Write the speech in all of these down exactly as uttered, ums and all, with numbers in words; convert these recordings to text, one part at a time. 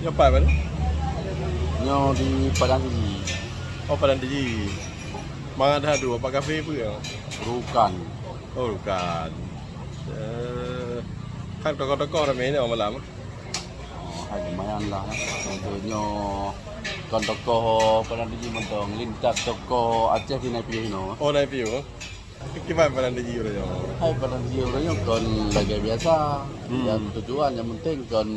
Nyoe pat, Bang? Nyoe di Padang Tiji. Oh, Padang Tiji. Mangat hadu, apa kafe peue? Rukan. Oh, Rukan. Eh, kan tokoh-tokoh ramé nyoe malam. Oh, hai lumayan lah. Untuk nyoe kon tokoh Padang Tiji mantong, lintas tokoh Aceh di Naypyidaw inoe. Oh, Naypyidaw. Kiban Padang Tiji uroe nyoe? Hai, Padang Tiji uroe nyoe kon lagèe biasa. Hmm. Nyang tujuan nyang penting kon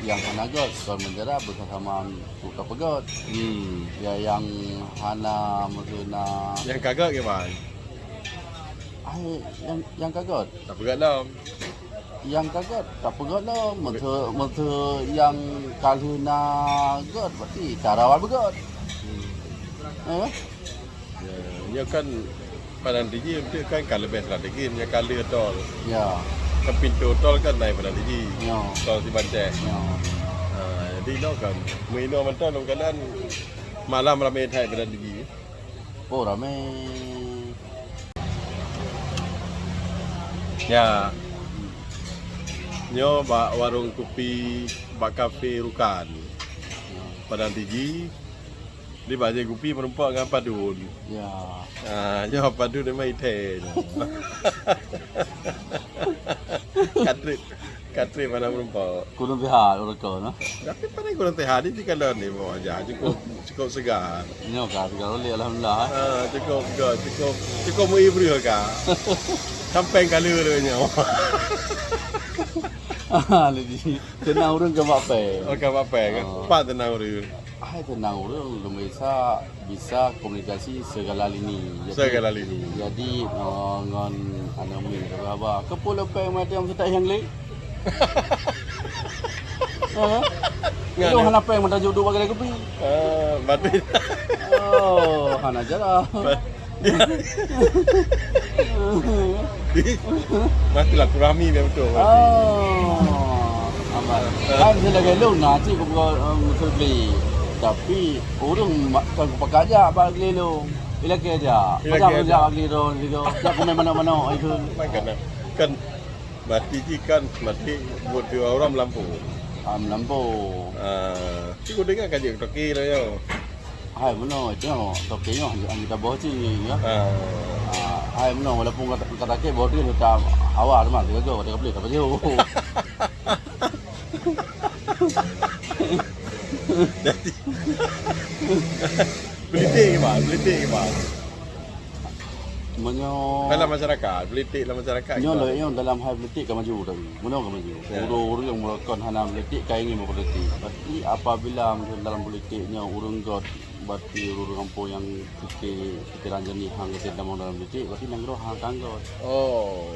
nyang hana göt, kon meunjara beusama-sama ka peugöt. Hmm. Ya, nyang hana, maksudna. Nyang ka göt kiban? Hai, nyang, nyang ka göt. Tapeugöt lom. Nyang ka göt, tapeugöt lom. Meuseu, meuseu nyang ka lheueh na göt, berarti tarawai beugöt. Hmm. Eh? Ya, nyoe kan Padang Tiji beutôi kan ka leubeh strategis, nyoe ka lheueh tol. Ya. Kan pintoe tol kan na i Padang Tiji. Ya. Tol Sibanceh. Ya. Ha, jadi inoe kan, meuinoe mantong dalam keadaan malam ramé that Padang Tiji. Oh, ramé. Ya. Nyoe bak warong kupi, bak kafe Rukan. Ya. Padang Tiji. Di bak jih kupi meurumpok ngon Padun. Ya. Ah, nyoe Padun memang ithèe nyoe. Katrit, katrit mana meurumpok. Kurang sihat ureueng kon, nah. Tapi paling kurang sihat, dia jika dah ni bawa aja, cukup, cukup segar. Nyoe ka segar ulèe, alhamdulillah, eh. Ah, cukup, cukup, cukup, cukup meuibreuh ka. Sampai kali nyoe. Ah, lagi. Teunang ureueng ka bak pèng. Oh, ka bak pèng, eh? Ah. Pat teunang ureueng. Hai, teunang ureueng, lôn bisa, bisa komunikasi segala lini. Jadi, segala lini. Jadi, eh, ngon aneuk murit ka haba. Keupeue lôn pèng macam seutah nyang lé? Hah? Ngan. Lôn hana pèng meutajok duek bak kedai kupi. Ah, berarti. Oh, hana jalan. Ba- Mati silaturahmi dia betul. Oh, aman. Kan saya lagèe lôn na cit geupeugah, eh, meuseubli. Tapi ureueng ma-, kan kupakat jak bak lé lôn. Ilakèe jak. Ilakèe jak. Macam jak bak lé lôn sigoe. Jak kumè manok-manok itu. Kan, kan mati cit kan, mati buet dua orang meulampu. Ah, meulampu. Ah, cit kudeungo ka jeuet toke dah nyoe. Hai meunoe, nyoe, toke nyoe hana, hana taboh cit nyoe, ya. Ah. Ah, hai meunoe, walaupun kata, kata ke boh tu tetap awal mah, tiga go, tiga belas, tak payah. Jadi, politik ke, Bang? Politik ke, Bang? Meunyoe dalam masyarakat, politik dalam masyarakat nyoe, lagèe nyoe dalam hal politik ka maju tadi. Meunyoe ka maju. Ya. Ureueng-ureueng meurokon hana politik ka ingin berpolitik. Berarti apabila dalam politik nyoe ureueng göt, berarti ureueng kampung nyang pikir, pikiran jernih hang geutem tamong dalam politik, berarti nanggroe hang ka göt. Oh.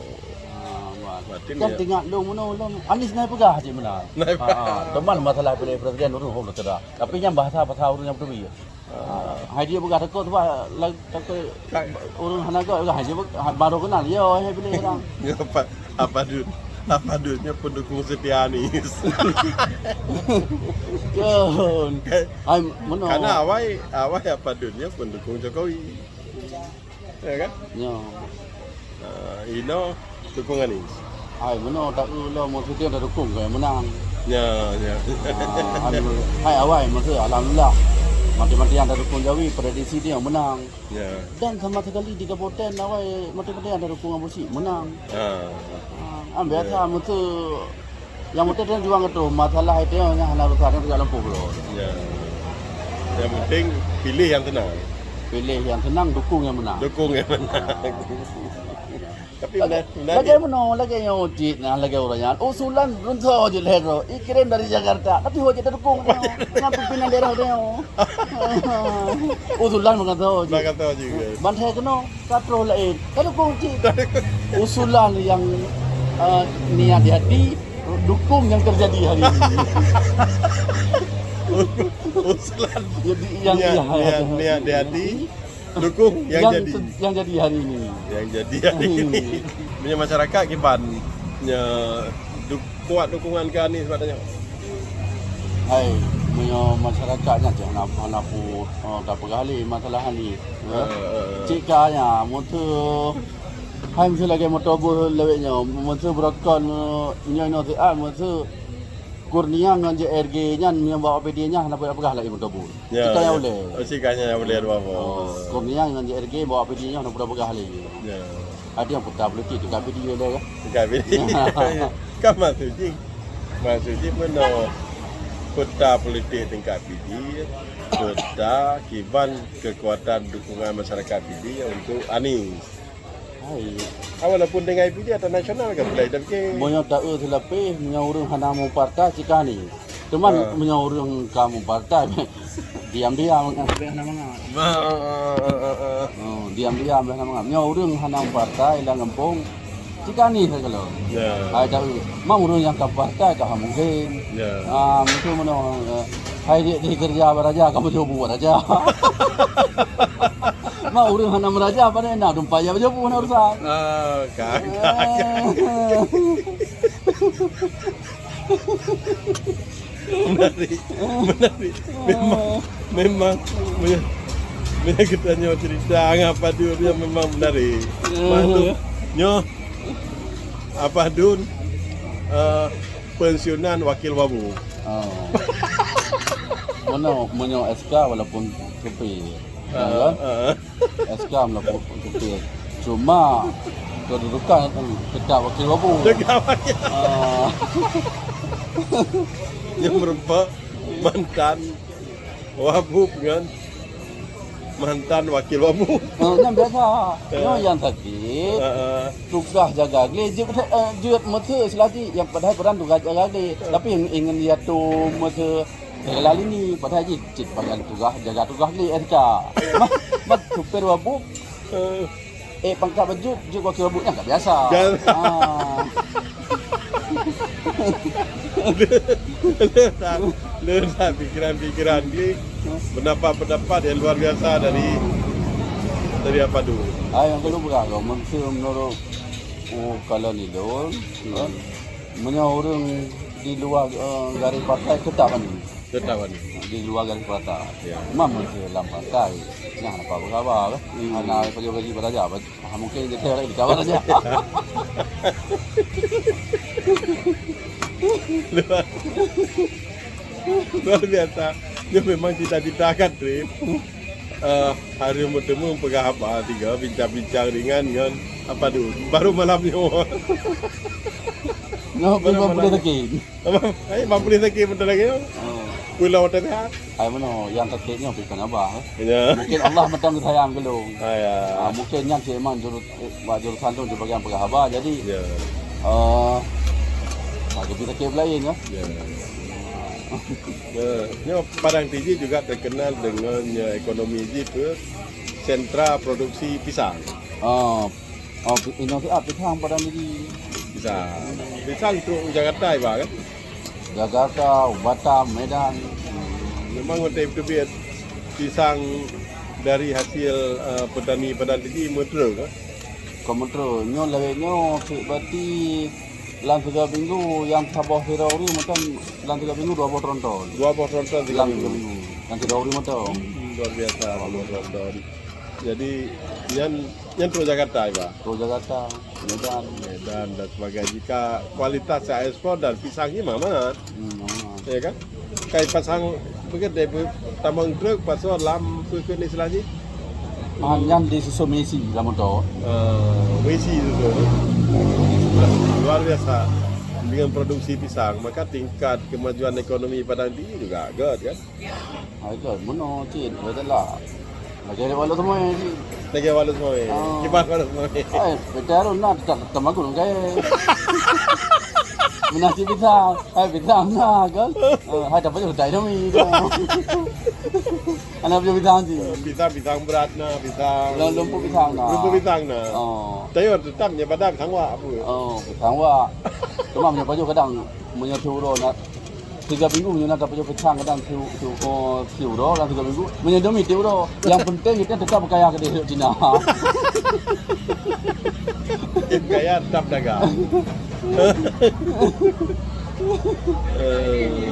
Ah, berarti kan dia teuingat lôn meunyoe lôn Anies na peugah cit meunan. Na peugah. Ah, ah. Teuma masalah pilih presiden ureueng hom teuda. Tapi nyan bahasa-bahasa ureueng nyang beutôi. Ah, hai dia peugah takot sebab la-, takot ureueng hana göt, hai dia peugah, baru kenal, ya, hai pilih orang. Ya, apa, apa dun, apa dun, nyoe pendukung setia Anies. Kan. Hai, meunoe. Karena awai, awai apa dun, nyoe pendukung Jokowi. Ya kan? Nyoe. Ah, inoe dukung Anies. Hai, meunoe tak lom, maksudnya dah dukung ke menang. Ya, ya. Ah, hai, hai, awai, maksud, alhamdulillah. Mati-matian dah dukung Jawi, prediksi dia menang. Ya. Dan sama sekali di kabupaten awai, mati-matian dah dukung Abu Syik, menang. Ah. Ah, kan biasa, ya, maksud, nyang penting juang itu, masalah itu nyang hana urusan, nyang tidak lampu bro. Ya. Yang penting pilih yang tenang. Pilih yang tenang, dukung yang menang. Dukung yang menang. Ah. Tapi lagèe, lagèe meunoe, lagèe nyoe cit, nah, lagèe ureueng nyan. Usulan reuntô jih lhèe droe, ikirém dari Jakarta. Tapi ho jeuet tadukung nyoe, ngon pimpinan daerah nyoe. Usulan meungan tho jih. Meungan tho jih, guys. Ban hai keunoe, ka troh laén. Tadukung cit. Usulan yang, eh, niat di hati, dukung yang terjadi hari ini. Usulan. Jadi, yang niat, niat, niat di hati. Dukung yang jadi. Yang jadi hari ini. Yang jadi hari ini. Punya masyarakat kiban nya du-, kuat dukungan ke Anies sebab tanya. Hai, punya masyarakat nya jangan apa-apa, oh, tak peugah lé masalah Anies. Ha, ha, ha. Cik ka nya, moto, hai, mesti lagi moto bus lewat nya, moto berokon, nyoe, nyoe, ah, moto Kurnia ngon J R G nyan nyang bawa P D nyan hana peugah lagi meutabur. Ya, Kita ya. Nyang ulèe. Oh, si kanya yang boleh dua apa? Oh, Kurnia ngon J R G bawa P D nyan hana peugah lagi. Ya. Ada yang peta politik tingkat P D ulèe kan? Tingkat P D. Kan maksud jih. Maksud jih meunoe. Peta politik tingkat P D, peta kiban kekuatan dukungan masyarakat P D untuk Anies. Hai. Ah, walaupun dengan I P D atau nasional kan boleh, tapi Meunyoe taeu seulapeh, meunyoe ureueng hana mupartai cit ka Anies. Teuma Ah. meunyoe ureueng ka mupartai, diam-diam hana mangat. Ah, ah, ah, ah, ah. Oh, diam-diam hana mangat. Meunyoe ureueng hana mupartai lam gampông, cit ka Anies ka lom. Ya. Hai taeu, ma ureueng nyang ka mupartai ka mungken. Ya. Ah, mungken meunoe, eh, hai di, di kerja baraja ka meujobu baraja. Ma ureueng hana meuraja, pane na teumpat jak beujopu hana urusan. Ah, ka, ka, ka. Menarik, menarik. Memang, memang, memang, memang kita nyoe cerita ngapa tu dia memang menarik. Maklum, nyoe Abah Dun, eh, pensiunan wakil wabu. Oh. Mana, meunyoe S K walaupun sipil. Ah, Ya kan? ah. S K meunan putih. Cuma kedudukan tetap wakil wabu. Tetap wakil. Ah. Dia merupakan mantan wabu dengan mantan wakil wabu. Oh, nyan biasa. Eh. Nyoe nyang sakit. Ah, ah. Tugaih jaga glé jeuet, eh, jeuet meuteue selagi nyang padahai peran tugaih jaga glé. Tapi ingin dia tu meuteue Jaga lini, padahai jih cit bagian tugaih, jaga tugaih glé S K. Mat, mat supir wabu, eh, pangkat bacut, jeuet wakil wabu nyan ka biasa. Biasa. Ah. Le that, le that pikiran-pikiran glé, pendapat-pendapat yang luar biasa dari, dari Abah Dun. Ah, nyang keudua, kalau menurut, oh, kalau nilai, Hmm. Meunyoe ureueng di luwa, eh, garéh partai, teutap anu. Teutap anu. Di luwa garéh partai. Ya. Memang meunyoe lam partai, nyan hana apa-apa kan. Hmm. Hana pajoh gaji baraja, ba-, ah, mungkin jadi orang di kawan aja. Luar, luar biasa. Dia memang cita-cita kan, Trip. Eh, hareuem meuteumé peugah haba tiga, bincang-bincang ringan ngon Abah Dun. Baru malam nyoe. Nyoe pih Baru malam. Lima puluh sakit. Apa? Ai, lima puluh sakit betul lagi. Oh. Pulau Tengah. Ai, meunoe, nyang sakit nyoe bukan Abah, eh. Ya. Mungkin Allah mantong sayang keu lôn. Ah, ya. Ah, mungkin nyan cit memang jurus, eh, bak jurusan tu di bagian peugah haba. Jadi, Ya. eh, bagi sakit lain, ya. Ya. Ya, nyoe Padang Tiji juga terkenal dengan, ya, ekonomi jih peuet sentra produksi pisang. Oh, oh, inoe siat pisang Padang Tiji. Pisang. Pisang trok u Jakarta iba kan? Jakarta, Batam, Medan. Memang watèe teubiet pisang dari hasil, eh, petani Padang Tiji meutrok kan? Kon meutrok, nyoe lagèe nyoe, cit berarti lam tiga minggu nyang saboh sidroe ureueng mantong lam tiga minggu dua boh tronton. Dua boh tronton tiga Lam minggu. Tiga minggu. Lam tiga ureueng mantong. Hmm, luar biasa, dua boh tronton. Jadi, nyan, nyan trok Jakarta, iba? Trok Jakarta, Medan. Medan dan sebagainya. Jika kualitas ekspor dan pisang ni aman. Hmm, aman. Ya kan? Kai pasang begitu, tamong trok, pasang lam, peue keu istilah jih? Ah, nyan disusun misi lam moto. Ah, misi susun. Luar biasa. Dengan produksi pisang, maka tingkat kemajuan ekonomi Padang Tiji juga agak kan? Hai, kan, meunoe cit, beutôi lah. Lagèe walau semua cit. Lagèe walau semua. Ah. Kiban walau semua. Hai, beutôi na tetap, tetap magun, kan? Meunan cit pisang. Hai, pisang na, kan? Ah, hai, dapat juga tak demi, kan? Anak punya pisang cit. Pisang, pisang berat na, pisang. Lom-, lumpur pisang na. Lumpur pisang na. Oh. Tapi tetap nyan pada pisang wak apa? Oh, pisang wak. Cuma punya pajoh kadang meunyoe tu uroe na Tiga minggu meunyoe na tapajoh pisang kadang siu-, siu-, oh, siuroe dalam tiga minggu. Meunyoe demi siuroe, nyang penting kita tetap beukaya keudéh Cina. Makin kaya tetap dagang. Eh.